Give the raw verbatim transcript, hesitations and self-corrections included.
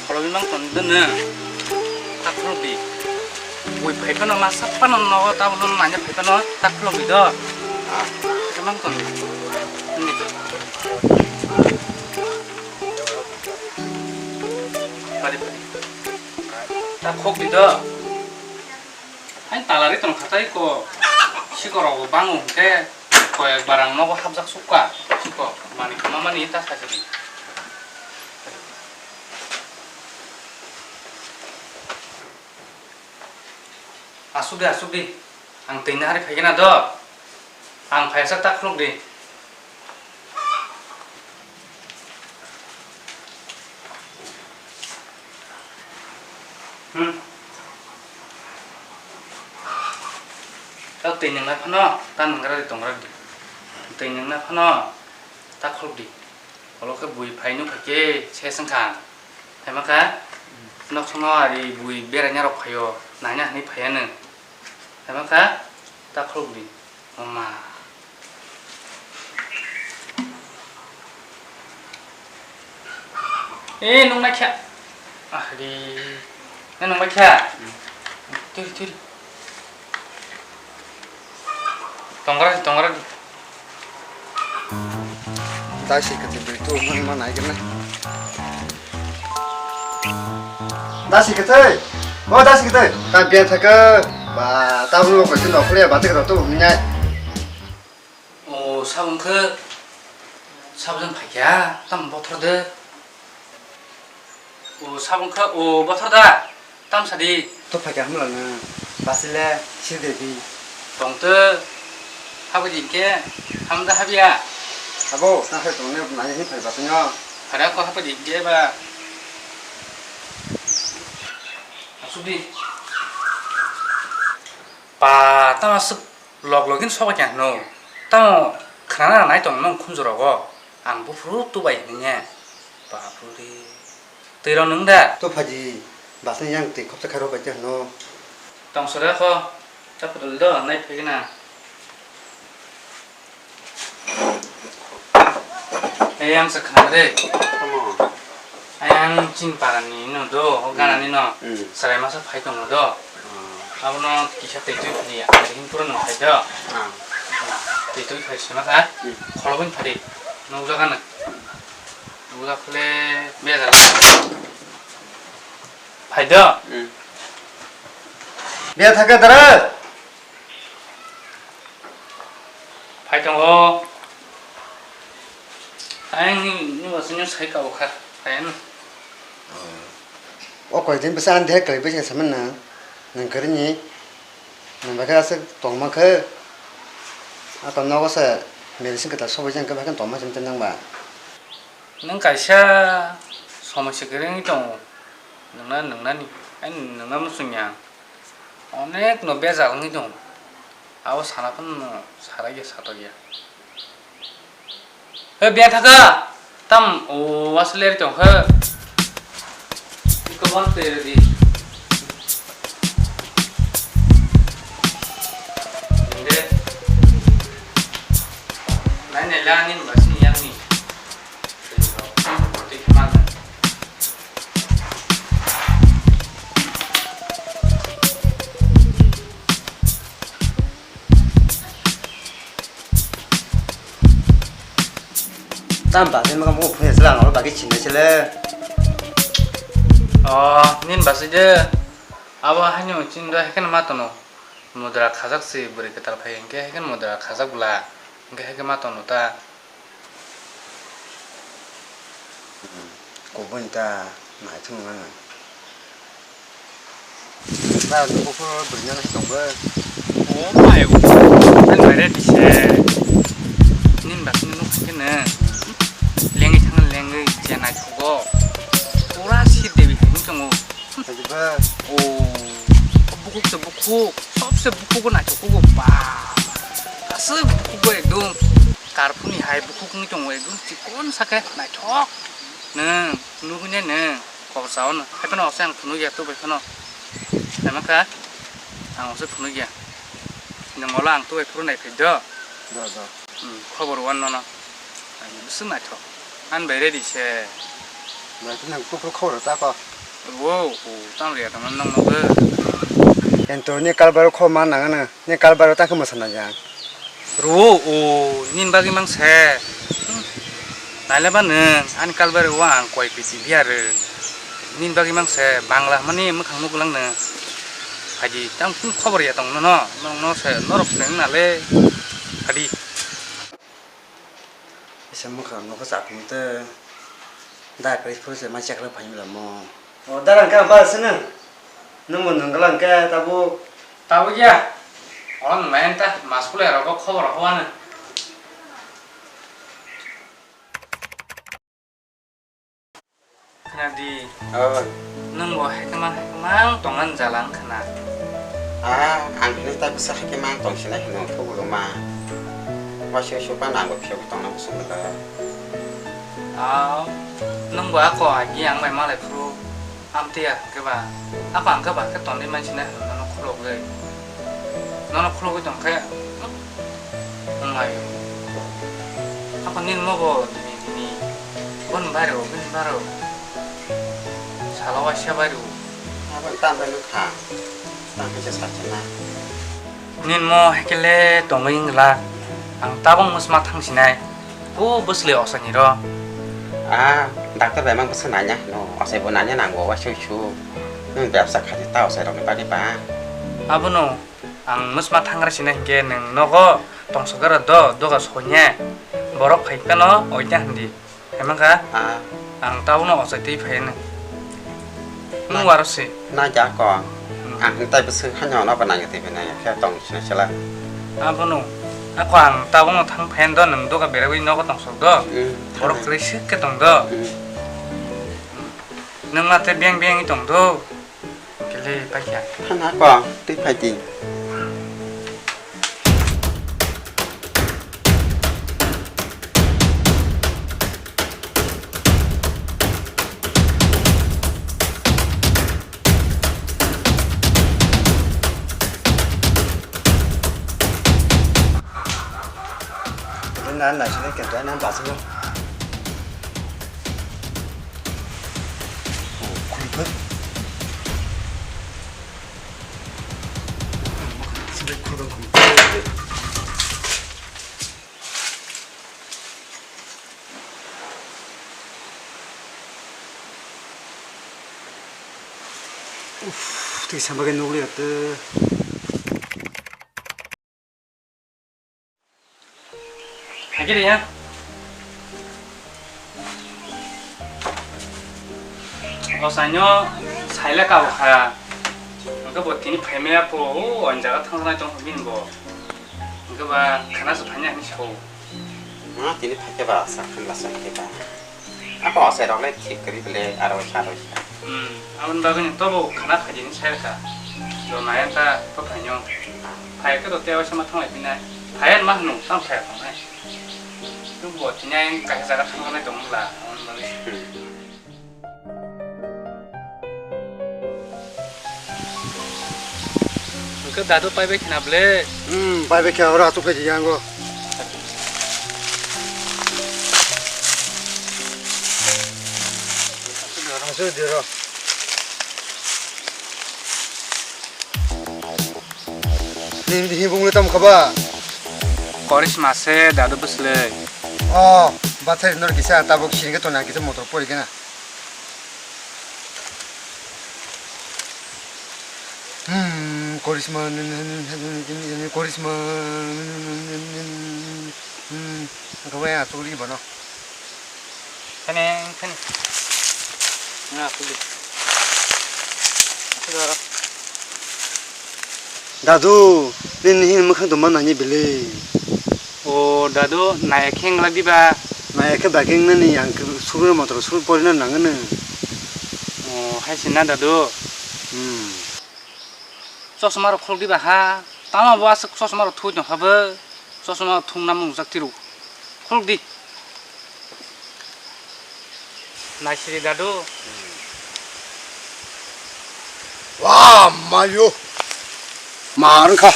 Khoroknwi mang tong di no. Tak khorok di. Bui phai phano ma sap phano nogo, tabuk no nanya phai phano tak khorok di do. Phai mang tong di. Ni. Pari pari. Tak khok di do. Hai talari tong khatai ko. Sikorok bo bango hwnkhe ko ekbar ang nogo hapjak sukha. Siko mani kama mani ta sajini. Asuk di, asuk di. Ang twi nahari phaikhe na do. Ang phaisa tak khuluk di. Hmm. Tao twi nwngnai phano, ta nwngra di, tongra di. Twi nwngnai phano, ta khuluk di. Olo khe bui phai nuk khe se swngkha. Phaima kha, nok songno ari bui beraina rok phaio, naina hinwi phaiya nw. Phaima kha, ta khuluk di. Oma. Eh, nung naikha. Ahri. Nung naikha. Turi, turi. Tongra, tongra. Dasi kete beri tu mana mana aja na. Dasi kete, o dasi kete, ta biya thaka, ba, ta ulo ko sino kule ba te to minya. O sabung khe sabjang phaikya, tam bothor de. O sabung khe, o bothor da, tam sadi. To phaikya hamla na, basile sir de bi. Tong te, habi di ke, ham da habiya. Abo, na hai tong ne, na hai phai ba tong yo. Hara ko habi di ke ba. Asuk di. Pa, tama suk log login soba kya no. Tamo khana nai tong nong khunju rogo. Ang buphuru tubai hinye. Bapure. Twi rok nwng da? To phaji, basni yang twi khopsa khairok bai tei hwno. Tong sore kho, ta pudul do, nai phigna. Ei, ang sa khna re. Tamo? Ai, ang chin parani no do, o ganani no. Hmm. Sarai masa phai tong do. Hmm. Abono kisa tei twi phani, ang hin pura no phai do. Hmm. Tei twi phai sima kha. Hmm. Kholo bin phari. No jaga na. Bula khle bejal. Phai do? Hmm. Bia thaka dara? Phai tongo. Ai ni, ni wasung ni sai ka bokha. Phai ano. O koi din bwsa ang de khlai bwsa saman na. Nang kari ni. Nang bakha aswk tongma khe. Ako nogo se medicine kwtal sobai jang khe bakha tongma se nang ba. Nwng kaisa somosya kwrwngwi tongo, nwngna, nwngnani, ai nwngna muchungya, onek no bejal wngwi tongo, abo sana phano nwng sarai ya, satokya. He, biyang thaka, tam, o, waslai tong khe, iko ban twi rwdi. Nde, nai nai la nini basi yang ni. Tam bagwi mokang bo phunui sila ang oro bagwi sinai sile. O, nini basi de. Abo haino chini do haikhe ma tono. Mudra khajak si bwrwi kwtal phai hinkhe haikhe mudra khajak bwla. Hinkhe haikhe ma tono ta. Kubun ta naithok nang. Ba, buphuru bwrwino naithok tongbo. O, mai, ani bai ready se. Nini bakni nuk khe no. Lengwi thang lengwi je naithogo. Pura sir debi hai wng tongo. Hajiba. O, bukhuk se bukhuk. Sobse bukhuk bo naithogo ba. Aswk bukhuk bo ekdom. Karphuni hai bukhuk wngwi tongo, ekdom chikon sakhe naithok. Nwng phunugwi nai nwng, kobor sao no. Haiphano ose ang phunugya, tubai phano. Naima kha, ang ose phunugya. Nwng olo ang tubai phuru naiphai do. Do, do. Hmm, khobor wan nono. Ang bwswk naithok. Ani bai ready se. Mai tini kukru khoro ta ko. Wo, o, tam riya tong nang nang bo. Ento ni kalbaro kho man nang na. Ni kalbaro ta khe mosa na jang. Ro, o, nin bagwi mang se. Hmm. Naile ba nwng, ani kalbaro wa ang koi piti biya re. Nin bagwi mang se, Bangla mani mwkhang nuk lang nw. Haji, tam kun khobor ya tong no, no, no se, norok se nale. Hadi. Isa mwkhang nokha chapung te dai kari phuru se mai chakra phai mila mo. O darang ka ba sene. Nung mo nung galang ka tabu. Tabu ya. On main ta mas kule rogo khobor ho ane. Khna di. Oh. Nung bo hai kama hai kama tong an jalang khna. Ah, ang hini ta bisa hai kama tong sinai hino thugulu ma. Wasi supa nang bo phiyok tong nang sung da. Ah, nung bo ako agi ang bai malai phuru. Amtwi ya hwnkhe ba, ako ang khe ba khe tonwi mansinai hwnwi nono khulogwi. Nono khulogwi tongkhe, hmm, wnglaio. Ako nini nogo nini, nini, boni bairo, bini bairo. Salo waisa bairo. Abo tamo nukha, tamo kisa sakhe na. Nini mo hekele tongwi wngla, ang tabung mwsma thangsinai. O bwswlwi osaini ro. Ah, doctor bai mang bwswk nanya hino, osai bo nanya nango, waisa su. Nwng bebsa khaidi ta osai rokni bagwi ba. Abono ang mwsma thangra sina hinkhe nwng nogo tongsok gara do, doga sonya. Borok phai kano oita hindi. Hemang kha? Ah. Ang tabono osai twi phai nw. Nung waro se. Na ja ko. Hmm. Ang tai bwswk hanya ono ba nang twi phai nai khe tong sina sela. Abono. Ako ang tabono thang phen do nwng doga berewi nogo tongsok do. Hmm. Borok kwrwi swk khe tong do. Hmm. Nwng ma tei beng beng tong do. Kele paikha. Thana ko twi phai di. Ini nan nasi ni kita nan basi ni. Oh, kumpul. Sini kurang kumpul. Uff, tei sampai ke nukli ate. Hakhe ya. O saino saila ka bo kha. Hwnkhe bo tini phaimaya po o ani jaga thangjaknai tong bini bo. Hwnkhe ba khana se phaina hinwi sao. Ma tini phaikhe ba sa khan la sa khe ba. Ako osai rok le thik kari bele aro sa roi sa. Hmm, aboni bagwi no tobo khana phaidi ni sai kha. Do naya ta to phaino. Phai khe to tei waisa ma thanglai phinai. Phai ma hwno, tamo phai tongnai. Tei bo tini ayang kaisa jaga thangjaknai tongmwla, aboni bagwi. Hmm. Hwnkhe dadu paibai khna ble? Hmm, paibai khe oro achuk phai di yango. Achuk di oro. Nini himung le tamo khaba? Korisma se dadu bwsle. Oh, bathai nor kisa tabuk sini ke tona kisa motor pori kena. Hmm, korisma, korisma. Hmm, khaba ya chukli bano. Kani, kani. Na, kuli. Aku dorok. Dadu, nini hin mwkhang tongma nangni bili. O dadu, naya khe wngla diba? Naya khe bai khe wngnani ang khe sugri motor sugri porina nangano. O, hai se na dadu. Hmm. Chosma rok khulok diba ha? Tamo bo aswk chosma rok thui tong kha bo? Chosma rok thung namo nungjak tiro. Khulok di. Naisiri dadu. Wa mayo. Ma wngkha.